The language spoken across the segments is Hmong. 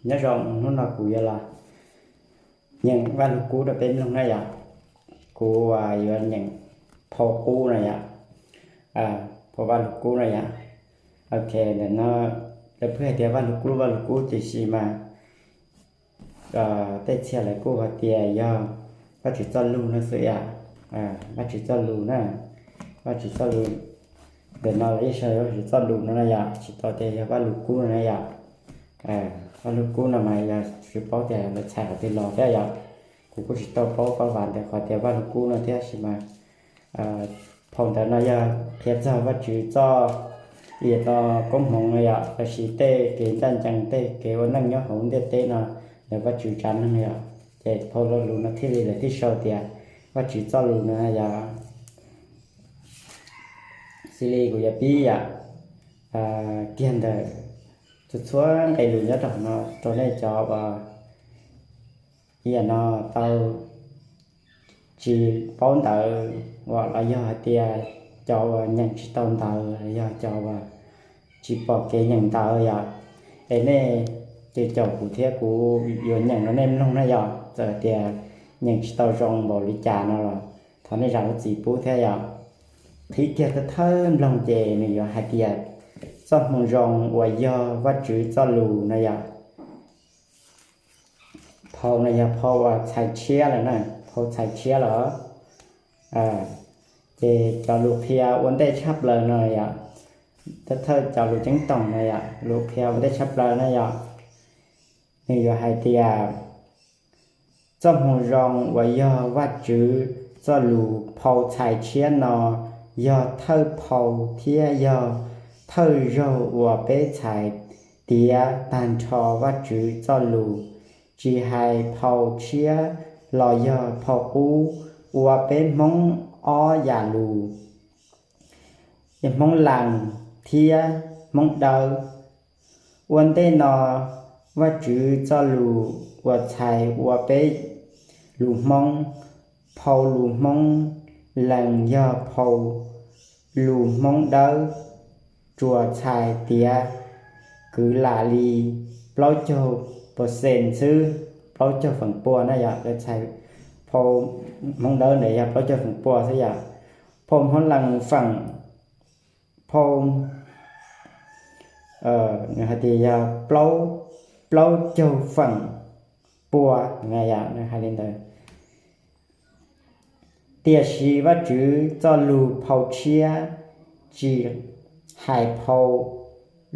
Nyob zoo, hnub no kuv yuav los nyeem Vaj Lug Kub rau peb mloog na yom. Kuv yuav nyeem phau qub na yom, phau Vaj Lug Kub na yom. Ok, ntawm no lawv pheej hais tias Vaj Lug Kub, Vaj Lug Kub, tiam sis mas tej txhia lawv kuj hais tias yog Vajtswv txoj lug no xwb yom. Vajtswv txoj lug na, Vajtswv txoj lug. Ntawm no los yeej sau Vajtswv txoj lug no na yom, tsis tau tias yog Vaj Lug Kub no na yom. Vaj Lug Kub no mas yog tsis paub tias lawv txhais qhov twg los thiab yom. Kuv kuj tsis tau paub koj vam ntawm qhov tias Vaj Lug Kub no thiab, tab sis mas phau ntawd no yog qhia txog Vajtswv txoj, ib yam no koob hmoov no yom, los sis tej kev ncaj ncees, tej kev ua neej nyob hauv ntiaj teb no ntawm Vajtswv tsav neeg yom. Ces phau lo lus no thiaj li lawv thiaj sau tias Vajtswv txoj lus no yom. Xws li kuv yuav pib yom, kiag ntawm txhua txhua nqe lus nyob rau no rau nej cov uas ib yam no tau tsis paub ntawv, uas los yog hais tias cov uas nyeem tsis tau ntawv, los yog cov uas tsis pom kev nyeem ntawv yom, es nej ces caum kuv thiab kuv yuav nyeem rau nej mloog na yom. Txawm tias nyeem tsis tau zoo npaum li cas no los thov nej zam lub txim pub thiab yom. Qhib kiag thawj thawj nploog ces nws yuav hais tias txoj hmoo zoo uas yog Vajtswv txoj lus no yom. Phau no yog phau uas txhais tshiab lawm na, phau txhais tshiab lawm. Ces cov lus qhia ua ntej tshaj plaws no yom, thawj thawj cov lus ceeb toom no yom, lus qhia ua ntej tshaj plaws na yom, nws yuav hais tias txoj hmoo zoo uas yog Vajtswv txoj lus phau txhais tshiab no yog thawj phau thiab yog thawj zaug uas peb txhais tiav tag nrho Vajtswv txoj lus, tsis hais phau tshiab los yog phau qub, ua peb Hmoob ob yam lus, Hmoob Lees thiab Hmoob Dawb. Ua ntej no, Vajtswv txoj lus uas txhais ua peb lus Hmoob, phau lus Hmoob Lees yog phau lus Hmoob Dawb, tsuas txhais tiav kwv lam li plaub caug percent xwb, plaub caug feem pua na yom. Txhais phau Hmoob Dawb ntawd yog plaub caug feem pua xwb yom. Phau Hmoob Lees feem, phau, nws hais tias yog plaub, plaub caug feem pua, nws hais li ntawd. Tiam sis Vajtswv txoj lus phau tshiab, tsis hais phau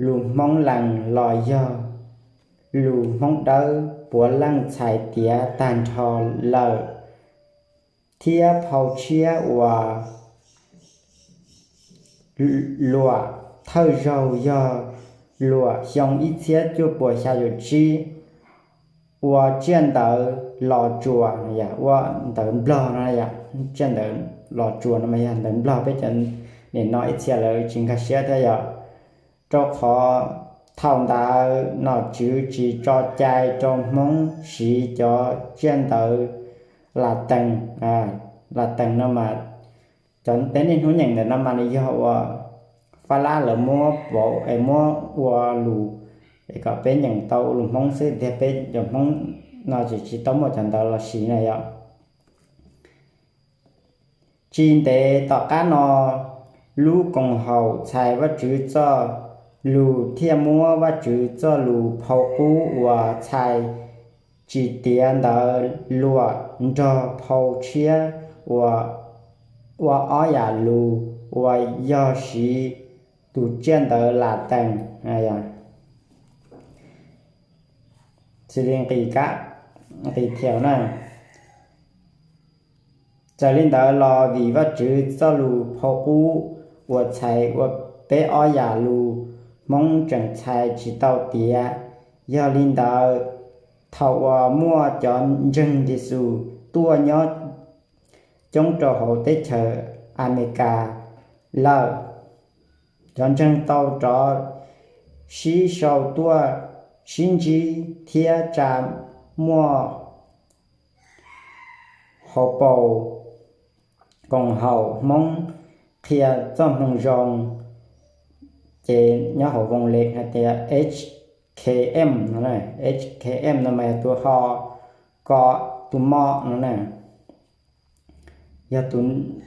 lus Hmoob Lees los yog lus Hmoob Dawb, puav leej txhais tiav tag nrho lawm, thiab phau tshiab uas luam thawj zaug yog luam xyoo ib txhiab cuaj puas xya caum tsib, ua tsiaj ntawv Los Tsuas, ua ntawv Nplog no, tsiaj ntawv Los Tsuas no mas yog ntawv Nplog, peb cov nim no ib txhia lawv tsis nkag siab thiab yom. Rau qhov thaum ntawd nom tswv tsis tso cai rau Hmoob siv cov tsiaj ntawv Latees, Latees no mas cov peb niaj hnub nyeem ntawm no mas nws yog uas Fab Lab lawv muab pauv es muab ua lus es kom peb nyeem tau ua lus Hmoob xwb tiag, peb cov Hmoob no tsis, tsis tau muaj cov ntawd los siv na yom. Tsis ntev tom qab no, lub koom haum txhais Vajtswv txoj lus thiaj muab Vajtswv txoj lus phau qub uas txhais tsis tiav ntawd luam nrog phau tshiab uas ua ob yam lus uas yog siv tus tsiaj ntawv Latees, xws li nqi kab, nqi thiaus na. Txawm li ntawd los vim Vajtswv txoj lus phau qub uas txhais ua peb ob yam lus, Hmoob tseem txhais tsis tau tiav. Yog li ntawd, thaum uas muaj cov ntseeg Yexus tuaj nyob coob rau hauv teb chaws Amelikas lawm, cov ntseeg tau rov sib sau tuaj sib ntsib thiab tsa muaj hauv paus koom haum Hmoob qhia txoj moo zoo, ces nyob hauv voos les hais tias H K K M no na. H K M no mas yog tus ho ko tus mo no na. Yog tus,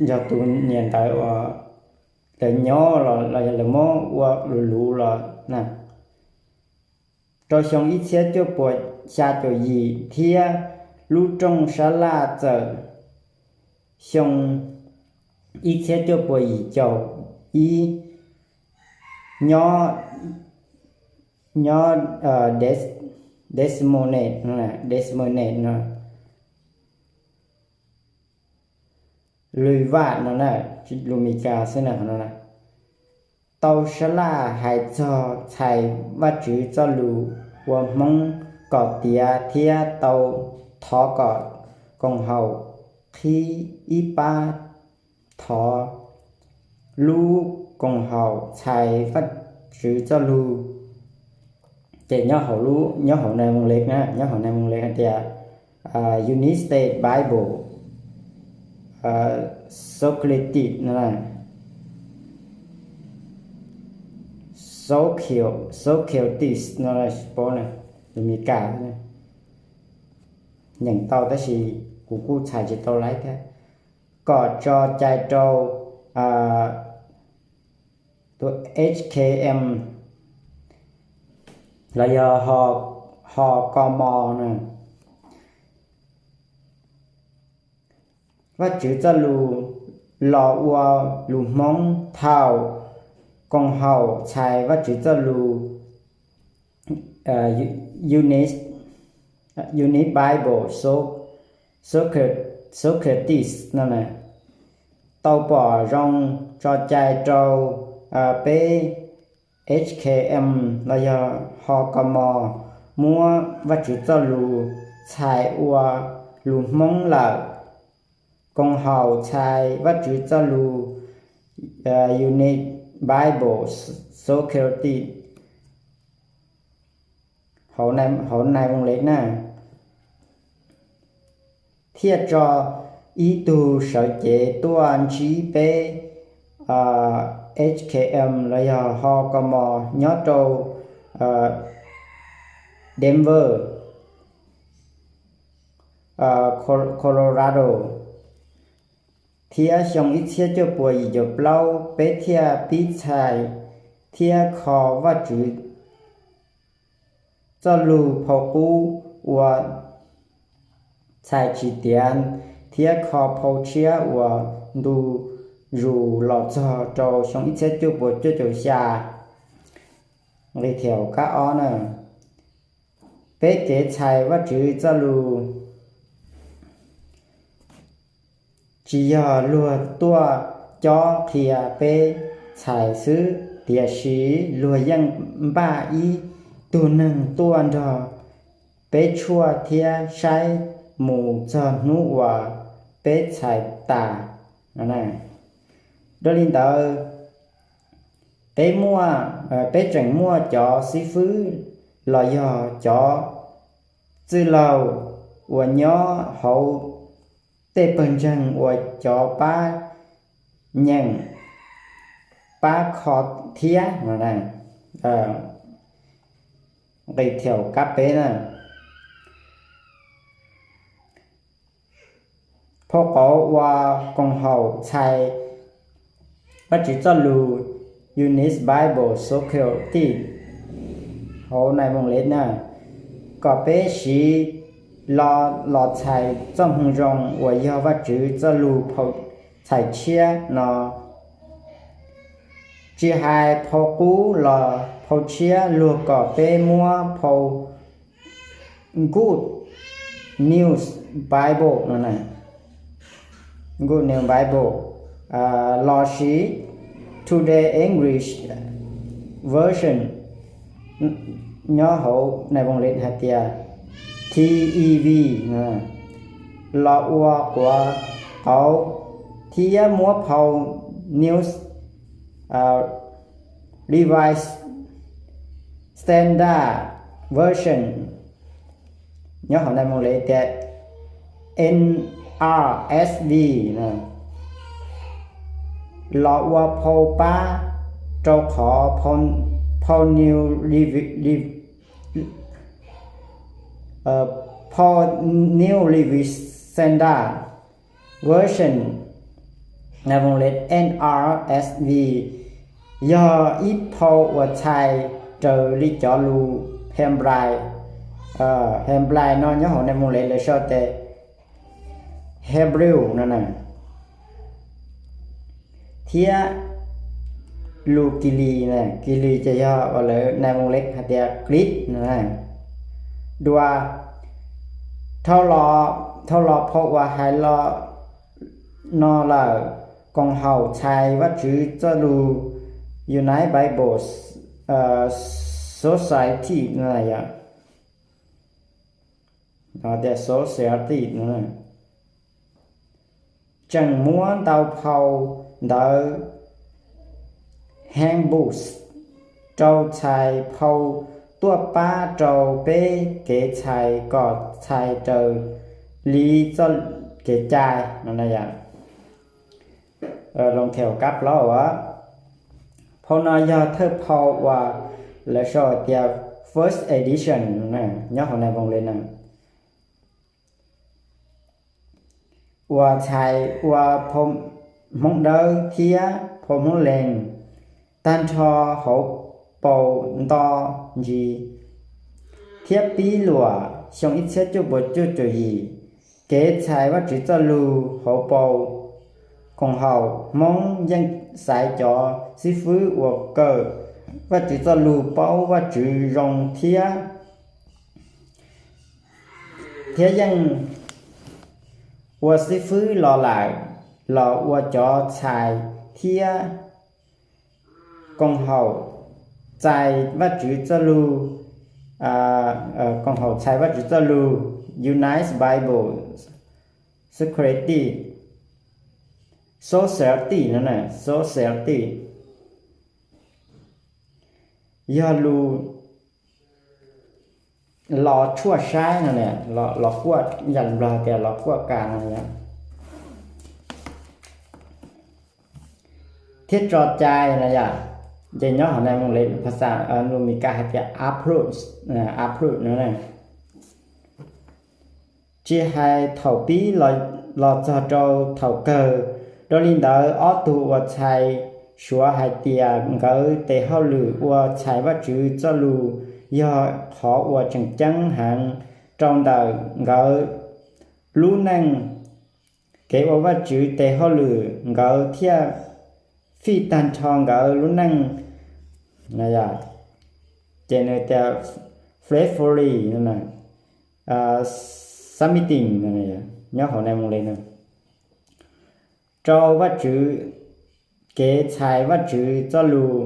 yog tus niam ntawv uas lawv nyob los, los yog lawv muab ua luv luv los na. Rau xyoo ib txhiab cuaj puas xya caum yim thiab lub rooj sab laj txawm xyoo ib txhiab cuaj puas yim caum ib nyob, nyob Des, Des Moines, Des Moines no, Louisville no na, lus Mis Kas xwb na no. Tau sab laj hais txog txhais Vajtswv txoj lus ua Hmoob kom tiav thiab tau thov kom koom haum qhib ib pab thov lub koom haum txhais Vajtswv txoj lus. Ces nyob hauv lub, nyob hauv Nai Moos Lej na, nyob hauv Nai Moos Lej hais tias United States Bible Society no, Societies no, lus Mis Kas nyeem tau tab sis kuv kuj txhais tsis tau laiv thiab. Kom tso cai rau tus H K M los yog ho ko mo na. Vajtswv txoj lus los ua lus Hmoob thaum koom haum txhais Vajtswv txoj lus Uni, United Bible Societies no tau pom zoo tso cai rau peb H K M los yog ho ko mo muab Vajtswv txoj lus txhais ua lus Hmoob lawm. Koom haum txhais Vajtswv txoj lus United Bible Society hauv Nai Moos Lej na, thiaj tso ib tug sawv cev tuaj ntsib peb H K M los yog ho ko mo nyob rau Denver, Colorado. Thiab xyoo ib txhiab cuaj puas yim caum plaub peb thiaj pib txhais thiab kho Vajtswv txoj lus phau qub uas txhais tsis tiav thiab kho phau tshiab uas ntu zus los txog rau xyoo ib txhiab cuaj puas cuaj caum xya. Nqis thiab kab ob na. Peb kev txhais Vajtswv txoj lus tsis yog luag tuaj cob qhia peb txhais xwb, tiam sis luag yeej npaj ib tug neeg tuaj nrog peb tshuaj thiab saib mus txog hnub uas peb txhais tas. Dua li ntawd, peb muaj, peb tseem muaj cov xib fwb los yog cov txwj laug uas nyob hauv tej pawg ntseeg uas cov pab nyeem pab kho thiab no. Nqis thiab kab peb na. Phau qauv uas koom haum txhais Vajtswv txoj lus United Bible Society hauv Nai Moos Lej na, kom peb siv lo los txhais txoj moo zoo uas yog Vajtswv txoj lus phau txhais tshiab no. Tsis hais phau qub los phau tshiab, luag kom peb muab phau Good News Bible no, Good News Bible los sis Today English Version nyob hauv Nai Moos Lej hais tias T E V los ua quav qauv, thiab muab phau New Revised Standard Version nyob hauv Nai Moos Lej tias N R S V los ua phau pab, rau qhov phau New Revi- Phau New Living Standard Version, nais voos lej N R S V, yog ib phau uas txhais raws li cov lus Henplais. Henplais no nyob hauv nais voos lej lawv sau tias Hebrew no na, thiab lus Kilis, Kilis ces yog uas lawv nais voos lej hais tias Greek no na. Dua, dhau los phau uas hais los no lawm, koom haum txhais Vajtswv txoj lus United Bible Society no, tias Society no, tseem muab ntau phau ntawv handbooks rau txhais phau tuaj pab rau peb kev txhais kom txhais raws li txoj kev cai no. Loo thim kab plaub as, phau no yog thawj phau uas lawv sau tias first edition nyob hauv nais voos lej na, uas txhais ua phau Hmoob Dawb thiab phau Hmoob Lees tag nrho hauv paus nto ntsis, thiab pib luam xyoo ib txhiab cuaj puas cuaj caum yim. Kev txhais Vajtswv txoj lus hauv paus koom haum Hmoob yeej xaiv cov xib fwb uas kawm Vajtswv txoj lus paub Vajtswv zoo thiab thiab yeej ua xib fwb los lawm los ua cov txhais thiab koom haum txhais Vajtswv txoj lus, koom haum txhais Vajtswv txoj lus United Bible Society, Society no, Society yog lus los tshuaj saib no, los kuaj, yam Nplog tias los kuaj kas no yom, thiab tso cai no yom. Ces nyob hauv nais voos lej phas xas lus Mis Kas hais tias approve, approve no, tsis hais thaum pib los txog rau thaum kawg. Dhau li ntawd, ob tug uas txhais suav hais tias nkawd tes hauj lwm ua txhais Vajtswv txoj lus yog qhov uas tseem ceeb heev rau ntawm nkawd lub neej. Kev ua Vajtswv tes hauj lwm nkawd thiaj fij tag nrho nkawd lub neej. Ces nws tias faithfully submitting nyob hauv nais voos lej no rau Vajtswv, kev txhais Vajtswv txoj lus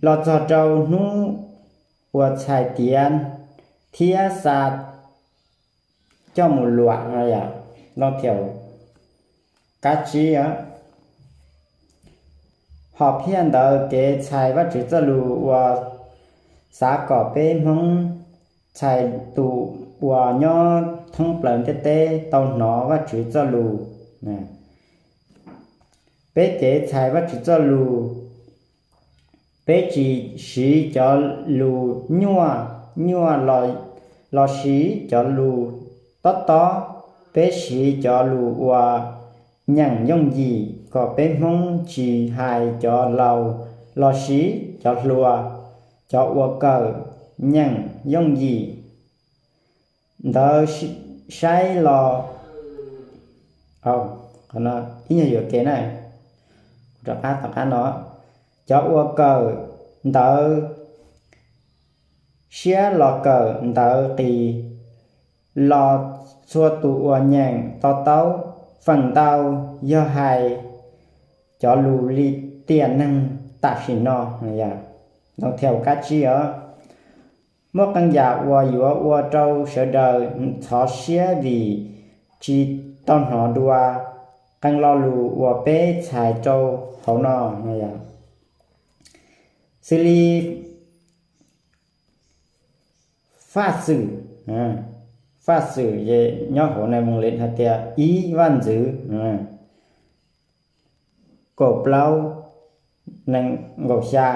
los txog rau hnub uas txhais tiav thiab xa coj mus luam no yom. Loo thim kab tsib, hom phiaj ntawd kev txhais Vajtswv txoj lus uas xav kom peb Hmoob txhais tus uas nyob thoob plaws ntiaj teb tau hnov Vajtswv txoj lus. Peb kev txhais Vajtswv txoj lus, peb tsis siv cov lus nyuaj nyuaj los sis cov lus tob tob, peb siv cov lus uas nyeem yooj yim kom peb Hmoob tsis hais cov laus los sis cov hluas, cov ua kawm nyeem yooj yim ntawd saib los, ib nyuag yuam kev na, rov qab tom qab no, cov ua kawm ntawv siab los kawm ntawv qis los txhua tus uas nyeem to taub, feem ntau yog hais cov lus li tiam neeg tam sim no. Loo thim kab tsib os, muaj qee yam uas yuav ua rau sawv daws ntxhov siab vim tsis tau hnov dua qee lo lus uas peb txhais rau hauv no. Xws li faj xwm, faj xwm nyob hauv nais voos lej hais tias ib vaj ntxwv, kaum plaub, nees nkaum xya,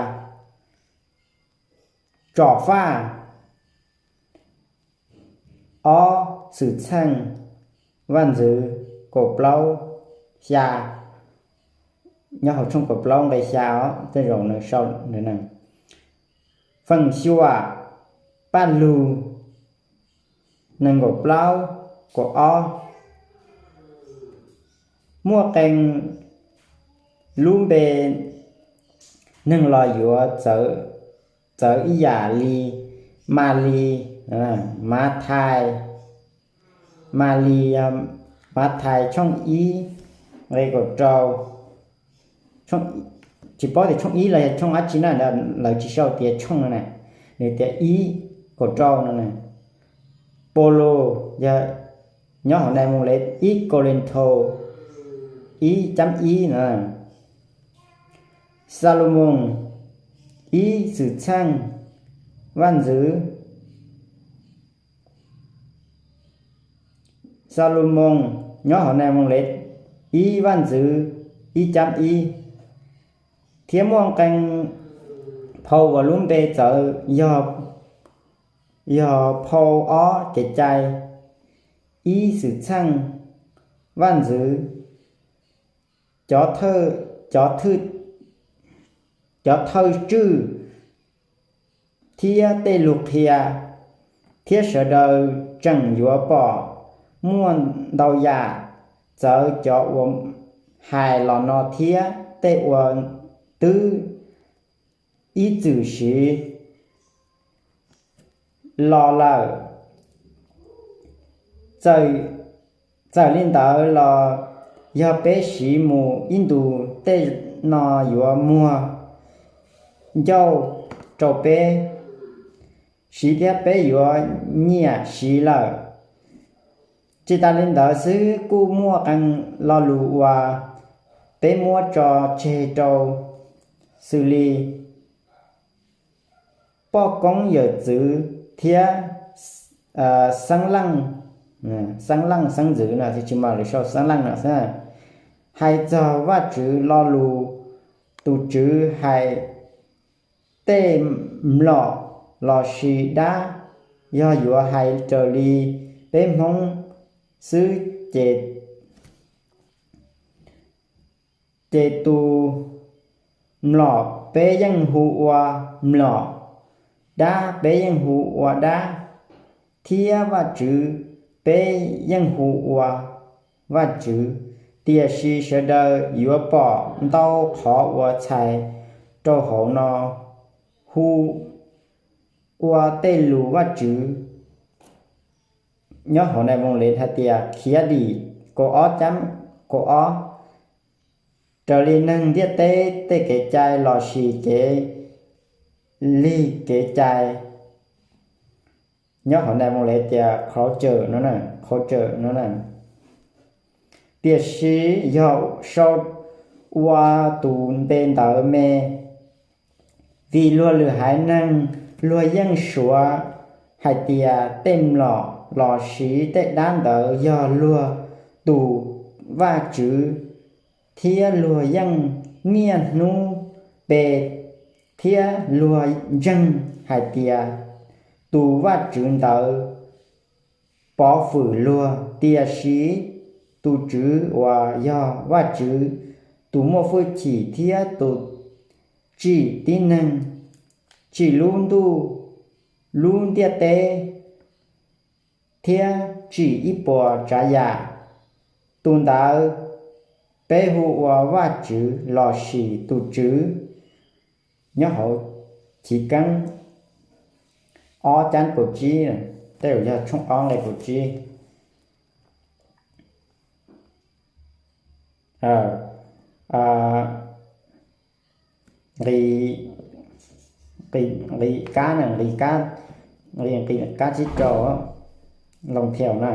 Tsom faj, ob xwm txheej vaj ntxwv, kaum plaub, xya, nyob hauv tshooj kaum plaub nqe xya os, tej zaum nws sau nws ne. Feem xyuam, paj lug, nees nkaum plaub, kaum ob. Muaj qee lub npe neeg los yuav txawv ib yam li, Malis, Mathais, Malis, Mathais tshooj ib nqe kaum rau, tsis paub tias tshooj ib los yog tshooj dab tsi na, lawv tsis sau tias tshooj no na, nws tias ib, kaum rau no na. Paulo, yog nyob hauv Nais Mus Lev, ib Kauleethaus ib cam ib no. Xalumoos, ib xwm txheej vaj ntxwv. Xalumoos nyob hauv Nais Mus Lev, ib vaj ntxwv ib cam ib. Thiab muaj qee phau uas lub npe txawv yog, yog phau ob Kev Cai, ib xwm txheej vaj ntxwv, cov thawj, cov thawj tswj thiab tej lus qhia, thiab sawv daws tseem yuav pom muaj ntau yam txawv cov uas hais los no thiab tej uas twb ib txwm siv los lawm. Txawm li ntawd los, yog peb siv mus ib ntus tej no yuav muag ncauj rau peb siv thiab peb yuav nyiam siv lawm. Tsis tas li ntawd xwb, kuj muaj qee lo lus uas peb muab tso tseg rau, xws li poj koob yawm txwv thiab xeeb leej, xeeb leej xeeb ntxwv no, tsis mas lawv sau xeeb leej no xwb. Hais txog Vajtswv lo lus, tus Tswv hais tej mlom lossis dab, yog yuav hais raws li peb Hmoob xwb ces, ces tus mlom peb yeej hu ua mlom, dab peb yeej hu ua dab, thiab Vajtswv peb yeej hu ua Vajtswv. Tiam sis sawv daws yuav pom ntau qhov uas txhais rau hauv no hu ua tej lus Vajtswv. Nyob hauv Nais Mus Lev hais tias khiav dim, kaum ob cam kaum ob, raws li neeg ntiaj teb tej kev cai lossis kev lig kev cai. Nyob hauv Nais Mus Lev tias culture no, culture no. Tiam sis yog sau ua tus npe ntawd me, vim luag lwm haiv neeg luag yeej suav hais tias tej mlom lossis tej dab ntawd yog luag tus vaj tswv, thiab luag yeej niaj hnub pe thiab luag ntseeg hais tias tus vaj tswv ntawd pov hwm luag. Tiam sis tus Tswv uas yog Vajtswv, tus muaj hwj chim thiab tus tsim tib neeg, tsim lub ntuj, lub ntiaj teb, thiab tsim ib puas tsav yam, tus ntawd peb hu ua Vajtswv lossis tus Tswv. Nyob hauv Chiv Keeb ob cam kaum tsib, tej zaum yog tshooj ob nqe kaum tsib. Nqi, nqi kab, nqi kab, nqi kab tsib rau, loo thiaus na.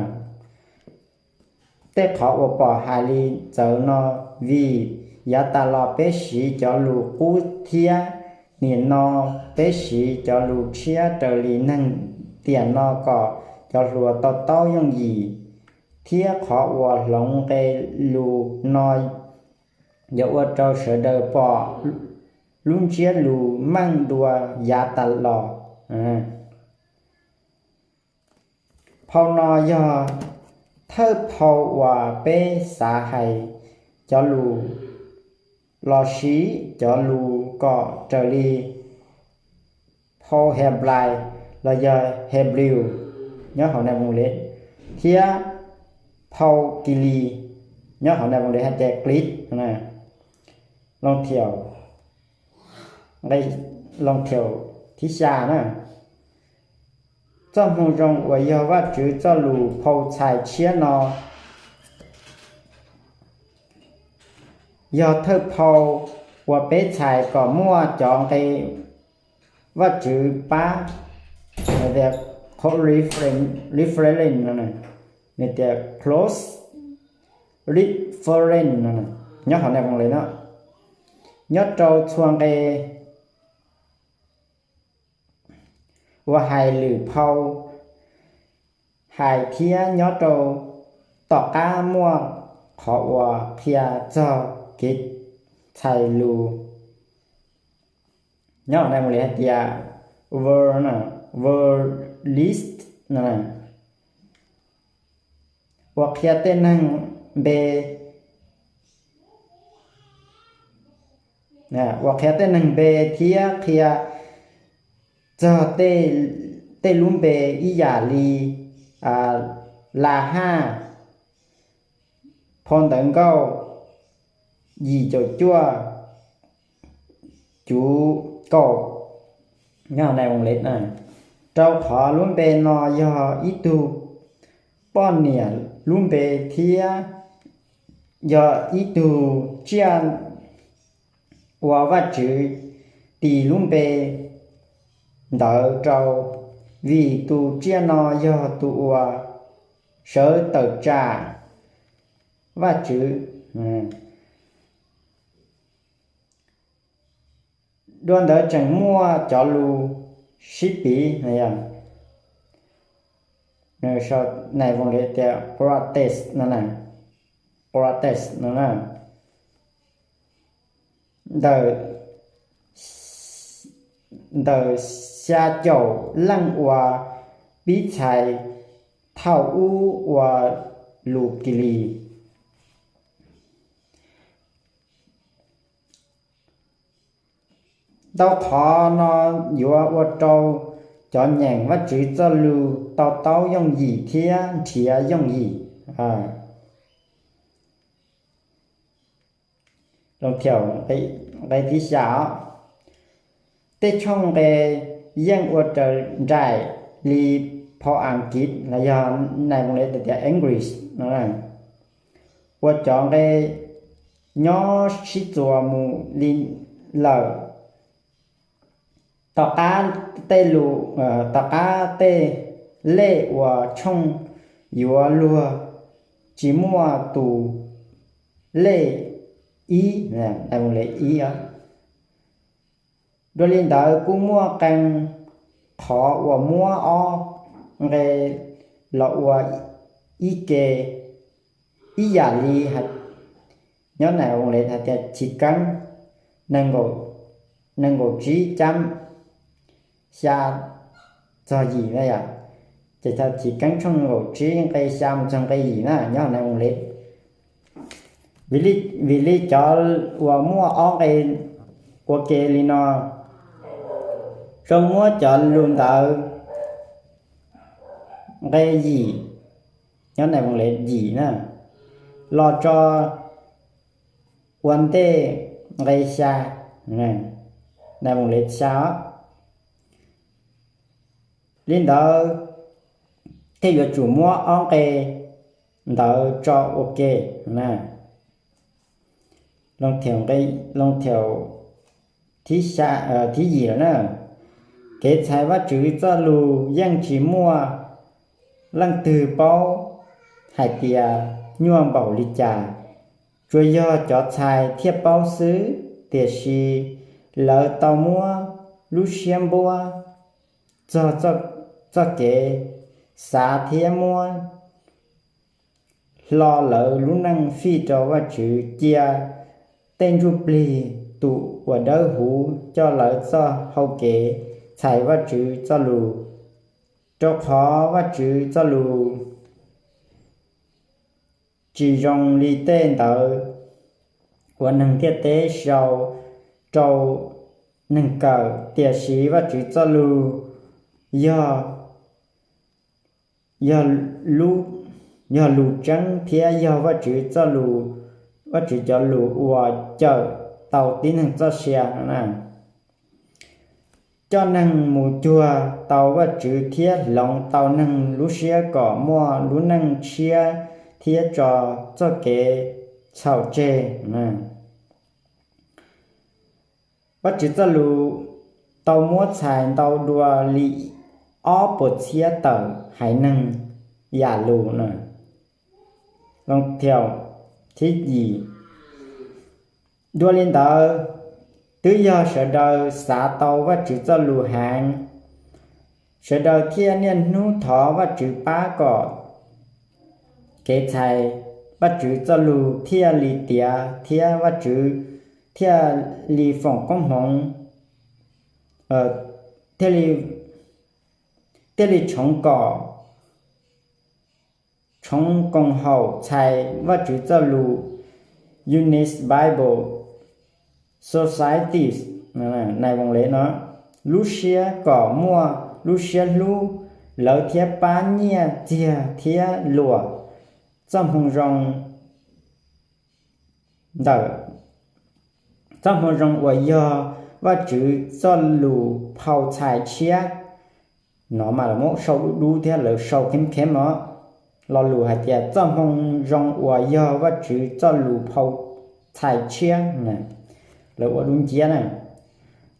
Tej qhov uas pom hais li txawv no, vim yav tas los peb siv cov lus qub thiab, nim no peb siv cov lus tshiab raws li neeg tiam no kom cov hluas to taub yooj yim, thiab qhov uas hloov nqe lus no yuav ua rau sawv daws pom lub ntsiab lus meej dua yav tas los. Phau no yog thawj phau uas peb xav hais cov lus los sis cov lus kom raws li phau Heblais los yog Hebrew nyob hauv Nais Voos Lev thiab phau Kilis nyob hauv Nais Voos Lev hais tias Greek. Loo thiaum, loo thiaum thib xya na. Txoj moo zoo uas yog Vajtswv Txojlus phau txhais tshiab no yog thawj phau uas peb txhais kom muaj cov nqe Vajtswv pab, tias reference, tias close reference nyob hauv Nais Voos Lev no, nyob rau txhua nqe uas hais lwm phau hais thiab nyob rau tom qab muaj qhov uas qhia txog kev txhais lus nyob hauv Nais Voos Lev hais tias word, word list, uas qhia tej neeg npe, uas qhia tej neeg npe thiab qhia txog tej lub npe ib yam li Lahaj, phau Ntawv Nkauj yim caum cuaj, cuv kaum, rau qhov lub npe no yog ib tug poj niam lub npe thiab yog ib tug tsiaj uas Vajtswv tis lub npe ntawd rau, vim tus tsiaj no yog tus uas sawv tawm tsam Vajtswv. Dua ntawd tseem muaj cov lus sib piv, Nais Voos Lev tias Qurates, Qurates no, ntawm xya caum leej uas pib txhais thaum ub ua lus Kilis. Ntau qhov no yuav ua rau cov nyeem Vajtswv Txojlus to taub yooj yim thiab nrhiav yooj yim. Nqe thib xya os, tej tshooj nqe yeej ua raws nraim li phau Askiv los yog Nais Voos Lev tias English no, ua cov nqe nyob sib txuas mus li lawm. Tom qab tej lus, tom qab tej lej uas tshooj yuav luag tsis muaj tus lej ib, ib. Dua li ntawd kuj muaj qee qhov uas muab ob nqe los ua ib ke, ib yam li nyob Nais Voos Lev hais tias Chiv Keeb nees nkaum tsib cam xya txog yim na yom. Ces thaum Chiv Keeb tshooj nees nkaum tsib nqe xya mus txog nqe yim na nyob Nais Voos Lev. Vim li cov uas muaj ob nqe ua ke li no, zoo muab cov lus ntawd nqe yim, nyob Nais Voos Lev yim na, los tso ua ntej nqe xya, Nais Voos Lev xya os. Li ntawd thiaj yuav tsum muab ob nqe ntawd tso ua ke na. Loo thiaum thib yim lawm na. Kev txhais Vajtswv Txojlus yeej tsis muaj leej twg paub hais tias nyuaj npaum li cas, tsuas yog cov txhais thiaj paub xwb. Tiam sis lawv tau muab lub siab npuab txog txoj kev xav thiab muab hlo lawv lub neej fij rau Vajtswv, cia tej ntsuj plig tus uas dawb huv coj lawv txoj hau kev txhais Vajtswv txoj lus, rau qhov Vajtswv txoj lus tsis zoo li tej ntawd uas neeg ntiaj teb sau rau neeg kawm, tiam sis Vajtswv txoj lus yog, yog, yog lus tseeb thiab yog Vajtswv txoj lus, Vajtswv cov lus uas cawm tau tib neeg txoj sia no na. Coj neeg mus cuag tau Vajtswv thiab hloov tau neeg lub siab kom muaj lub neej tshiab thiab tso txoj kev txhaum tseg. Vajtswv txoj lus tau muab txhais ntau dua li ob puas txhiab tawm haiv neeg yam lus na. Thib yim, dua li ntawd, twb yog sawv daws xav tau Vajtswv txoj lus heev, sawv daws thiaj niaj hnub thov Vajtswv pab kom kev txhais Vajtswv txoj lus thiaj li tiav thiab Vajtswv thiaj li foom koob hmoov, thiaj li, thiaj li tshoov kom, tshoov koom haum txhais Vajtswv txoj lus Unique Bible Societies, nais voos lev no, lub siab kom muaj lub siab hlub lawv thiab pab nyiaj txiag thiab luam txoj moo zoo ntawm txoj moo zoo uas yog Vajtswv txoj lus phau txhais tshiab. No mas lawv muab sau dub dub thiab lawv sau kheev kheev os. Lo lus hais tias txoj moo zoo uas yog Vajtswv txoj lus phau txhais tshiab, lawv ua dub nciab na.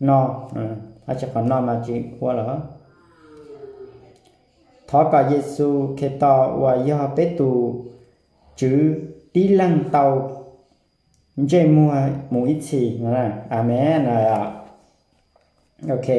No, tsis qhov no mas tsis ua los. Thov kom Yexus Khetos uas yog peb tus Tswv tib leeg tau ntsej muag mus ib txhis. Amees. Ok.